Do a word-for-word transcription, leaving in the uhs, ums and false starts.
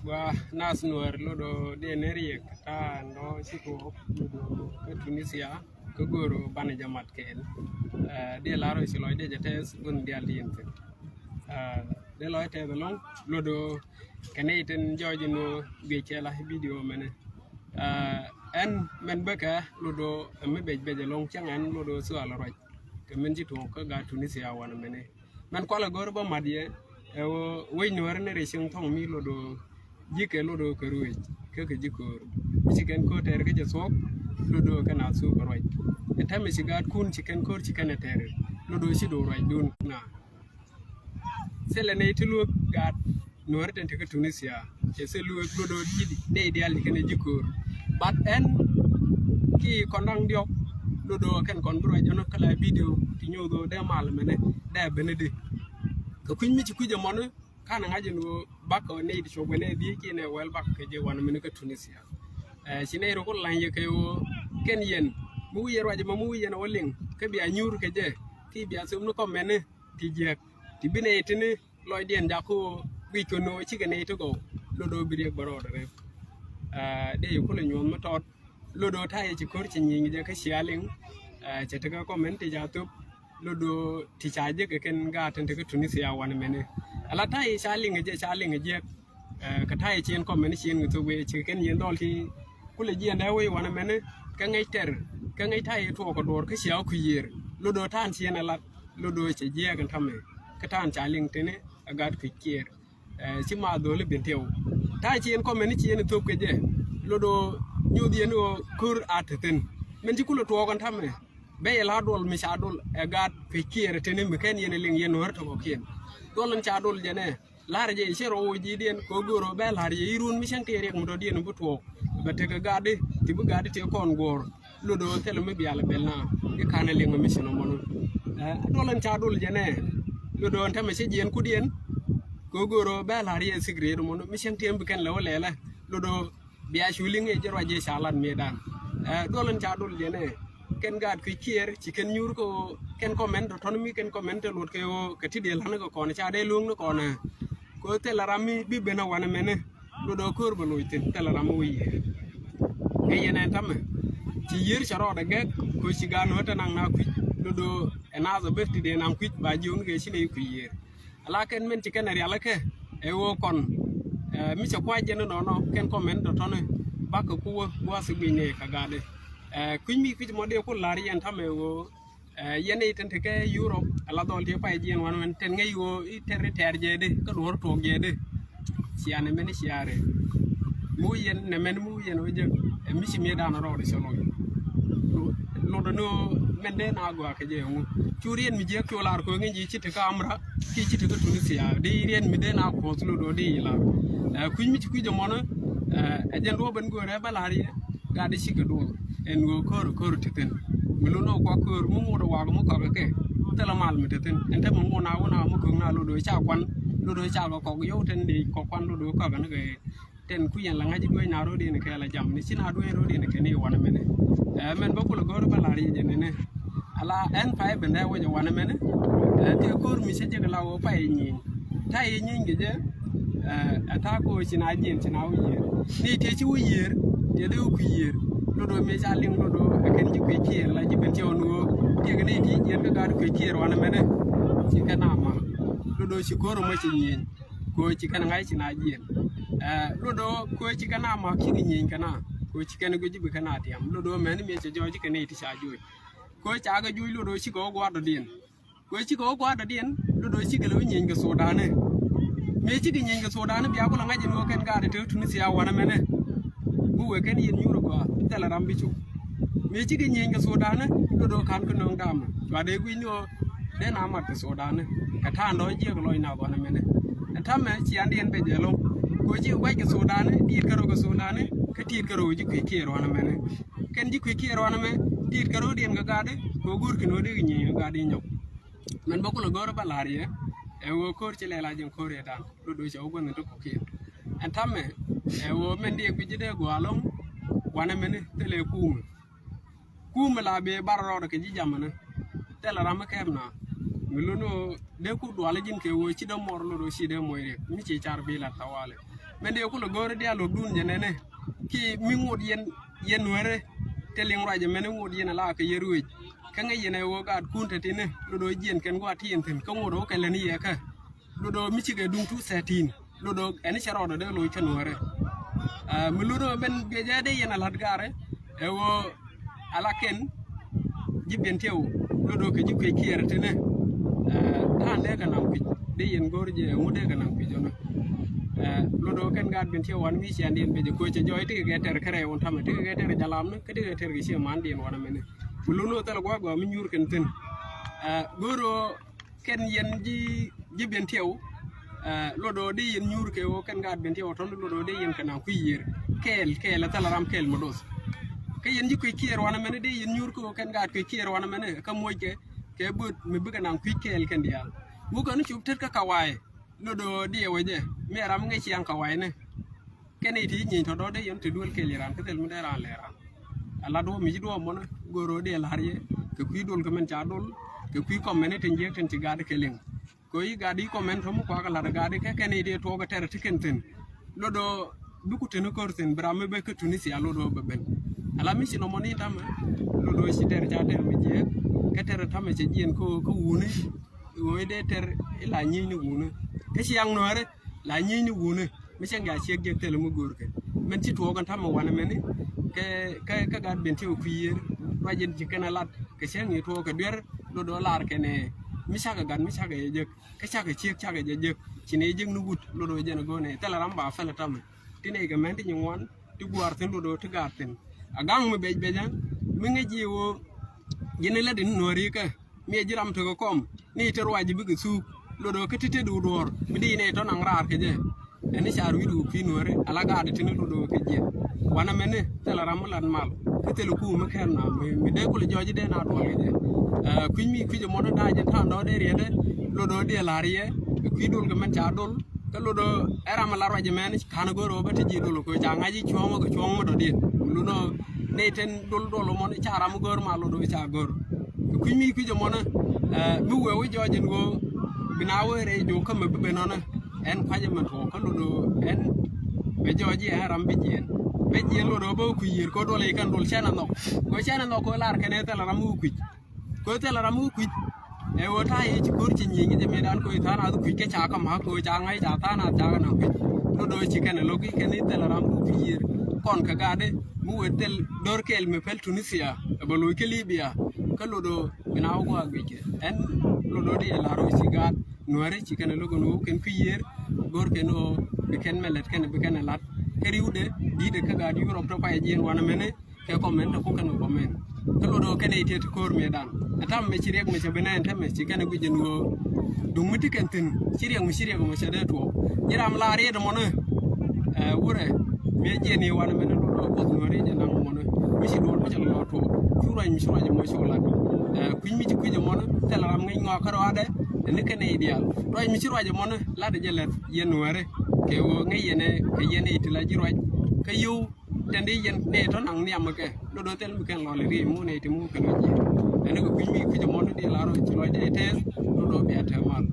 Wa nas nuɔr lodo diɛ ne riek ta ndo ci tuɔk lodo kä Tunisia kä goro banɛ jamat kɛɛl. Eh, diɛ laro ci lɔc diɛ jɛ tɛth gun dial diɛn thin. Eh, diɛ lɔc tɛth alɔŋ lodo kɛnɛ itin jɔc ino guic kɛɛl a video mɛnɛ. Eh, ɛn mɛn bäkɛ lodo ɛmɛ bec bec alɔŋ cäŋ ɛn lodo thual ruac kɛ mɛn ci tuɔk kä gat Tunisia wanɛ mɛnɛ. Mɛn kualɛ go̱r bä mat yɛ ɛ wec nuɔ̱ɔ̱ri ni rɛy cieŋ thɔŋ mi lodo ji̱ kɛ lodo kɛ ruëc kä kɛ ji̱ ko̱o̱r. Mi ci kɛn ko̱o̱r tɛɛr kä jɛ thuɔ̱k lodo kɛn a thuɔ̱k kɛ ruac. Ɛ tɛmɛ ci gaatkun ci kɛn ko̱o̱r ci kɛn ɛ tɛɛr lodo ci do ruac dun na. Thilɛ nɛy ti luek gaat nuɔ̱ɔ̱ri tin ti kä Tunisia. Cɛ thil luek lodo ji̱ nɛy diaal ti kɛn ɛ ji̱ ko̱o̱r. But ɛn ki kɔn da̱ŋ diɔk lodo kɛn kɔn bi ruac jɔn kä la video ti nyoth dee mal mɛnɛ dee ben di. Kɛ kui̱ mi ci kui̱c ɛmɔni kan ŋa̱c ɛn ɣöö bakɔ nɛy ti cok wɛnɛ dhieec kiɛn ɛ wɛl bakɔ kɛ jɛ wanɛ mɛnɛ kä Tunisia. Ɛ, ci nɛy rɔ ku la̱ny yɛ kɛ ɣöö kɛn yɛn mi wi̱i̱ yɛn ruac ɛmɔ mi wi̱i̱ yɛn ɛ wä liŋ kä bia nyuur kɛ jɛ ki bia thöp ni kɔmɛni ti jiɛk ti bi nɛy tini lɔcdiɛn jaku guic kɛ nöö cikɛ nɛy ti gɔw. Lodo bi riɛk bä rɔɔdɛ rɛp. Ɛ, dee yi kulɛ nyuɔ̱th mi tɔt. Lodo ta̱yɛ ci ko̱r ci nyiŋ jɛ kä cia liŋ. Ɛ, cɛ tekɛ kɔmɛn ti ca thöp. Lodo ti ca jek kɛ kɛn gaat tin tekɛ Tunisia wanɛ mɛnɛ. Ala ta̱yɛ ca liŋ jɛ ca liŋ jɛ. Ɛ, kɛ ta̱yɛ ci ɛn kɔmɛn ci ɛn kɛ thöp wee ci kɛn yɛn dhɔl ti kulɛ jiɛn dee wee wanɛ mɛnɛ. Kɛ ŋäc tɛr kɛ ŋäc ta̱yɛ tuɔɔk kɛ duɔɔr kä cia kui̱ yiër. Lodo ta̱a̱n ci ɛn ɛ lat. Lodo cɛ jiɛɛk ɛn ta̱mɛ kä ta̱a̱n ca liŋ tini ɛ gat kui̱ kiɛɛr. Ɛ, ci ma dholi bin tiɛw ta̱a̱n ci ɛn kɔmɛn ci ɛn thop kɛ jɛ. Lodo nyuth yɛn ɣöö ko̱r a te thin mɛn ci kulɛ tuɔɔk ɛn ta̱mɛ. Bɛ yɛ la duɔl mi ca duɔl ɛ gat kui̱ kiɛɛr tini mi kɛn yɛn liŋ yɛn nuɔ̱ɔ̱r tɔkɔkiɛn. Duɔl ɛn ca duɔl jɛnɛ la̱r jɛ cɛ rɔ woc ji̱diɛn kɛ ɣöö go̱o̱r ɣöö bɛ la̱r jɛ i̱ run mi cäŋ tëë riɛk mi tɔ̱diɛn bi tuɔɔk. Bɛ tekɛ gatdi ti bi gatdi tëë kɔn guɔ̱ɔ̱r. Lodo thilɛ mi bial bɛl na i̱ ka̱n ɛ liŋ mi ci nɔmɔni. Ɛ, duɔl ɛn ca duɔl jɛnɛ. Lodo ɛn tämɛ cɛ jiɛn kudiɛn kɛ ɣöö go̱o̱r ɣöö bɛ la̱r jɛ thik riet mɔni mi cäŋ tëë bi kɛn lɛ wä lɛlɛ. Lodo bia cu liŋ i̱ ji̱ ruac i̱ ca lat mëëdan. Ɛ, duɔl ɛn ca duɔl jɛnɛ kɛn gaat kui̱ kiɛɛr ci kɛn nyuur kɛ ɣöö kɛn kɔmɛn tɔ̱tɔ̱n mi kɛn kɔmɛn te luɔt kɛ ɣöö kɛ ti dee la̱n kɛ kɔn ca dee luŋ ni kɔn. Kɛ ɣöö thilɛ ram mi bi ben a wanɛ mɛnɛ. Lodo ko̱r bɛ loc thin thilɛ ram mi wä yiëër. Kɛ yɛn ɛn tamɛ ci yiëër ca rɔɔdɛ gɛk kɛ ɣöö ci gaat nöö te naŋ na kui̱. Lodo ɛ naath ɛ beth ti dee naŋ kui̱ ba jiökni kɛ ci nɛy kui̱ yiëër. Ala kɛn min ci kɛn ɛ rialikä ɛ ɣöö kɔn, ɛ, mi cɛ kua̱c jɛn inɔnɔ kɛn kɔmɛn tɔ̱tɔ̱ni bakɛ ku wä gua̱a̱th i̱ gui̱ny nɛy kɛ gatdɛ. Ɛ, kui̱ mi kui̱c mɔ dee ku la̱r yɛn tamɛ ɣöö, ɛ, yɛn i̱ tin te kɛ Yurop ala dhɔl ti pay jiɛn wanɛ mɛn tɛn ŋäc ɣöö i̱ tɛr i̱ tɛɛr jɛɛdi kä luɔ̱r tuɔɔk jɛɛdi. Cianɛ mɛn i̱ ciaarɛ mi wä yɛn nɛ mɛn mi wä yɛn wä jek ɛ mi ci mëëdan rɔɔdɛ cɛ loc. Lotdä ni ɣöö mɛn dee na gɔaa kɛ jɛ ɛŋu cu riɛn mi jiäk cu lar kɛ ɣöö ŋi̱n ji̱ ci te kä Amra kiɛ ci te kä Tunisia dee riɛn mi dee na kuɔth lotdä dee i̱ lar. Ɛ, kui̱ mi ci kui̱c ɛmɔnä, ɛ, ɛ jɛn duɔ̱ɔ̱p ɛn göörä bä lar yɛ gat dee cikɛ duɔl ɛn ɣöö köör köör te thi̱n. Mi lot ni ɣöö kuak köör mi ŋot ɛ wak mi kɔk ɛ kɛ thilɛ mal mi te thi̱n ɛn te mi ŋot na wä na mi köök na lotdä ca kuan lotdä ca kɛ kɔk yio̱w tɛn dee kɔk kuan lotdä kɔk ɛn kɛ tɛn ku yɛn la ŋa̱c i̱ duec na ro̱diɛn kɛ la jam ni ci na duec ro̱diɛn kɛ ni wanɛ mɛnɛ. Ɛ, mɛn bä kulɛ go̱r bä la̱r yɛ jɛ nɛnɛ. Ala ɛn pay ben dee wec ɛ wanɛ mɛnɛ. Ɛ, tëë ko̱r mi cä jek la wä pay nyieny. Ta̱yɛ nyieny kɛ jɛ. Ɛ, ɛ ta̱a̱ ko̱ ci na jiɛn ci na wä yiër ni tëë ci wä yiër. Tëë dee wä kui̱ yiër lotdä mëë ca liŋ lotdä ɛ kɛn ji̱ kui̱ kiɛɛr la ji̱ ben tiɛw ni ɣöö tiɛk ni ti jiɛn kä gaat kui̱ kiɛɛr wanɛ mɛnɛ. Ci kɛ na ma lotdä ci ko̱r mɔ ci nyieny. Kɛ ɣöö ci kɛn ŋa̱c ci na jiɛn. Ɛ, lotdä kɛ ɣöö ci kɛn a ma̱k cikɛ nyieny kɛn a kɛ ɣöö ci kɛn guic ji̱ bi kɛn a tiam lotdä mɛni mëë cɛ jɔɔc ci kɛn i̱ ti ca juɔc. Kɛ ɣöö ca kɛ juɔc lotdä cikɛ wä gua̱a̱r dɔ̱diɛn. Kɛ ɣöö cikɛ wä gua̱a̱r dɔ̱diɛn lotdä cikɛ lɛ wä nyieny kɛ Thudani. Mëë cikɛ nyieny kɛ Thudani bia kulɛ ŋa̱c in ɣöö kɛn gaat te Tunisia wanɛ mɛnɛ. Bi wee kɛn yɛn nyuur ɛ gɔaa thilɛ ram bi cuk. Mëë cikɛ nyieny kɛ Thudani lotdä ka̱n kä nööŋ damɛ cua dee guic ni ɣöö dee na mat kɛ Thudani. Kɛ ta̱a̱n dɔ̱ jiɛk lɔc na gɔnɛ mɛnɛ. Ɛ ta̱mɛ ciandiɛn bɛ jɛ lo̱ŋ kɛ ɣöö ji̱ guac kɛ Thudani diit kärɔ̱ kɛ Thudani kä tiit kärɔ̱ ji̱ kui̱ kiɛɛr wanɛ mɛnɛ. Kɛn ji̱ kui̱ kiɛɛr wanɛ mɛ diit kärɔ̱diɛn kɛ gatdi kɛ ɣöö go̱o̱rkiɛn ɣöö dee kɛ nyieny kɛ gatdi nyɔk. Mɛn bä kulɛ go̱o̱r bä la̱r yɛ ɛ ɣöö ko̱r ci lɛl a ji̱n ko̱r yɛ da̱ŋ. Lotdä cɛ wä guänh in ti kɔ̱kiɛn. Ɛn ta̱mɛ ɛ ɣöö mɛn diɛ guic ji̱ dee gɔaa lo̱ŋ wanɛ mɛni thilɛ kumɛ. Kumɛ la bi bar rɔɔdɛ kɛ ji̱ jamɛ ni thilɛ ram mi kɛɛp na. Mi luni ɣöö dee ku duali ji̱n kɛ ɣöö ci dee mɔr lotdä ci dee moc riɛk mi ci car bi lat tawali. Mɛn dee kulɛ go̱o̱ri diaal luɔ̱kdun jɛ nɛnɛ. Ki mi ŋot yɛn, yɛn Nuäärɛ, te liŋ ruac ɛmɛn ŋot yɛn ala kɛ yɛn ruëëc. Kä ŋäc yɛn ɛ ɣöö gaatkun te tinɛ, lot ɣöö jiɛn kɛn gua̱a̱th ti yɛn thi̱n, kä ŋot ɣöö kɛ lɛn yɛ kä. Lot ɣöö mi cikɛ duŋ two thirteen, lot ɣöö ɛn cɛ rɔɔdɛ dee loc kä Nuäärɛ. Aa, mi lot ɣöö ben guiɛcɛ dee yɛn a la̱t gaarɛ, ɛ ɣöö ala kɛn ji̱ Bentiu, lot ɣöö kɛ ji̱ Kuec Kiɛɛr tinɛ. Aa, ta̱a̱n dee kɛ naŋ kui̱c, dee yɛn go̱o̱r jɛ ŋut dee kɛ naŋ kui̱c ɣöö. Aa, lot ɣöö kɛn gaat Bentiu wanɛ mi ciandiɛn bɛ jɛ ko̱cɛ jɔɔc tekɛ kɛ tɛr kärɛ wun tamɛ, tekɛ kɛ tɛr jalamni, kä tekɛ kɛ tɛr kɛ ciɛ mandiɛn wanɛ mɛni. Ku lot ɣöö thilɛ gua̱a̱k gɔaa mi nyuur kɛn thi̱n. Aa, go̱o̱r ɣöö kɛn yɛn ji̱, ji̱ Bentiu, aa, lot ɣöö dee yɛn nyuur kɛ ɣöö kɛn gaat Bentiu tɔ̱n lot ɣöö dee yɛn kɛ naŋ kui̱ yiër. Kɛɛl, kɛɛl, ɛ thilɛ ram kɛɛl mi doth. Kä yɛn ji̱ Kuec Kiɛɛr wanɛ mɛni dee yɛn nyuur kɛ ɣöö kɛn gaat Kuec Kiɛɛr wanɛ mɛni kä moc kɛ, kɛ bööt mi bikɛ naŋ kui̱ kɛɛl kɛn diaal. Ŋukɛ ni cop tet kä kawaay, lot ɣöö diɛ wecɛ, mi ɛ ram ŋäc ciaŋ kawaayni. Kɛn i̱ ti nyieny tɔ̱ dɔ̱ dee yɛn ti duel kɛɛl iran kä thil mi dee raan lɛ raan. A lat duɔ̱ɔ̱p mi ci duɔ̱ɔ̱p mɔnä, go̱o̱r ɣöö dee la̱r yɛ kɛ kui̱ dol kɛ mɛn ca dol, kɛ kui̱ kɔm mɛn i̱ tin jiɛk tin ci gat kɛ liŋ. Kɛ ɣöö i̱ gat i̱ kɔm mɛn tɔ̱ mi kuakä la̱r gat i̱ kä kɛn i̱ dee tuɔɔk ɛ tɛr ti kɛn thi̱n. Lot ɣöö bikɛ tuni ko̱r thi̱n bi ram mi bɛ kä Tunisia lot ɣöö bɛ ben. Ala mi ci lɔmɔ ni tamɛ, lot ɣöö ci tɛr ca tɛr mi jiɛk, kä tɛr tamɛ cɛ jiɛn kä ɣöö kä wuni. Ɣöö i̱ dee tɛr i̱ la nyieny ni wuni. Kä ciaŋ Nuäärɛ la nyieny ni wuni. Mi cäŋ ya ciek jek thilɛ mi go̱o̱rkɛ. Mɛn ci tuɔɔk ɛn tamɛ wanɛ mɛni. Kɛ, kɛ, kɛ gaat Bentiu kui̱ yiër. Ruac in ci kɛn ɛ lat. Kɛ cäŋ i̱ tuɔɔk kɛ duer. Lot ɣöö lar kɛn ɛ. Mi cakɛ gat, mi cakɛ jɛ jek. Kä cakɛ ciek, cakɛ jɛ jek. Ci nɛ jek ni wut. Lot ɣöö jɛn ɛ go̱o̱r nɛ. Thilɛ ram ba fɛl ɛ tamɛ. Ti nɛy kɛ mɛn ti nyi ŋuan. Ti gua̱a̱r thi̱n lot ɣöö ti gaat thi̱n. A gaŋ mi bec becä. Mi ŋäc ji̱ ɣöö ji̱n ilät in Nuääri kä. Mi ɛ ji̱ ram tekɛ kɔm ni te ruac ji̱ bikɛ thuuk. Lot ɣöö kä ti te duuduɔɔr mi di nɛ tɔ̱ naŋ raar kɛ jɛ. Ɛn i̱ car wi̱i̱du kui̱ Nuääri ala gaat tin lot ɣöö kɛ jiɛn. Wanɛ mɛni thilɛ ram mi lat mal. Kä thilɛ kuum mi kɛn na mi, mi dee kulɛ jɔɔc i̱ dee na duɔl kɛ jɛ. Ɛ, kui̱ mi kui̱c ɛmɔni da̱a̱ jɛ ta̱a̱n dɔ̱ dee riɛtdɛ. Lot ɣöö diɛ la̱r yɛ. Kui̱ dol kɛ mɛn ca dol. Kä lot ɣöö ɛ ram mi la ruac ɛmɛn ka̱n go̱o̱r ɣöö bä ti ji̱ dol kɛ ca ŋa̱c i̱ cuɔ̱ɔ̱ŋ kɛ cuɔ̱ɔ̱ŋ mi dɔ̱diɛn. Lot ɣöö nɛy tin dol dol mɔni ca ram mi go̱o̱r ma lot ɣöö ca go̱o̱r. Kɛ kui̱ mi kui̱c ɛmɔni, ɛ, mi wee wi̱c jɔɔc ɛn ɣöö bi na wee rɛy jo̱o̱k kä mɛ bi ben nɔnɛ. Ɛn kua̱c ɛmɛ tuɔɔk kä lot ɣöö ɛn bɛ jɔɔc i̱ ɛn ram bi jiɛɛn. Bɛ jiɛɛn lot ɣöö bä kui̱ yiër kɛ dol i̱ kɛn dol cɛn ɛ nhɔk. Kɛ cɛn ɛ nhɔk kɛ lar kɛn ɛ thilɛ ram mi kui̱c. Kɛ thilɛ ram mi kui̱c. Ɛ ɣöö ta̱a̱ yɛ ci ko̱r ci nyieny kɛ jɛ mëëdan kɛ ɣöö tha̱a̱ŋ nath kui̱c kɛ ca kä ma̱a̱k kɛ ɣöö ca ŋa̱c ca tha̱a̱ŋ nath ca kɛ naŋ kui̱c. Lot ɣöö ci kɛn ɛ lo̱k i̱ kɛn i̱ thilɛ ram mi kui̱ yiër. Kɔn kɛ gatdɛ mi wee thil do̱r kɛɛl mi pɛl Tunisia. Ɛ bɛ lo̱c kä Libya. Kä lot ɣöö bi na wä gua̱a̱k guic kɛ. Ɛn lot ɣöö di ɛ la̱r ɣöö ci gaat Nuääri ci kɛn ɛ lo̱k ɛn ɣöö kɛn kui̱ yiër. Go̱r kɛn ɣöö bi kɛn mɛ lät kɛn bi kɛn ɛ la̱t. Kä ri̱wdɛ di̱i̱dɛ kä gaat Yurop tɔ pay jiɛn wanɛ mɛnɛ. Kɛ kɔmɛn te kukɛn kɛ kɔmɛn. Kä lot ɣöö kɛn ɛ tiet ti ko̱o̱r mëëdan. Ɛ tam mɛ ci riɛk mɛ cɛ bi nɛn tɛmɛ ci kɛn ɛ guic jɛn ɣöö duŋ mi ti kɛn thi̱n ci riɛk mɛ ci riɛk mɛ cɛ dee tuɔɔk. Ji̱ ram la riet mɔnɛ. Ɛ wurɛ mi jiɛn i̱ wanɛ mɛn lot ɣöö kuoth Nuääri jɛ naŋ mɔnɛ. Mi ci duɔl mi cɛ lɔ tuɔɔk. Cu ruac mi ci ruac mɔ cu lat. Ɛ kui̱c mi ci kui̱c mɔnɛ thilɛ ram ŋäc ŋɔak kä ruaadɛ. Ɛ ni kɛn ɛ i̱ diaal ruac mi ci ruac mɔnɛ lat jɛ lɛth yɛn Nuääri. Kɛ ɣöö ŋäc yɛn ɛ kɛ yɛn ɛ i̱ ti la ji̱ ruac. Kä yio̱w Tɛn di yɛn nɛy tɔ̱ naŋ nhiam kɛ lot ɣöö thil mi kɛn lɔl i̱ ri mu nɛy ti mu kɛ lɔ jiɛ. Ɛn kɛ kui̱ mi kui̱c mɔn di la rɔ ci lɔcdɛ tɛth lot ɣöö bia te mal.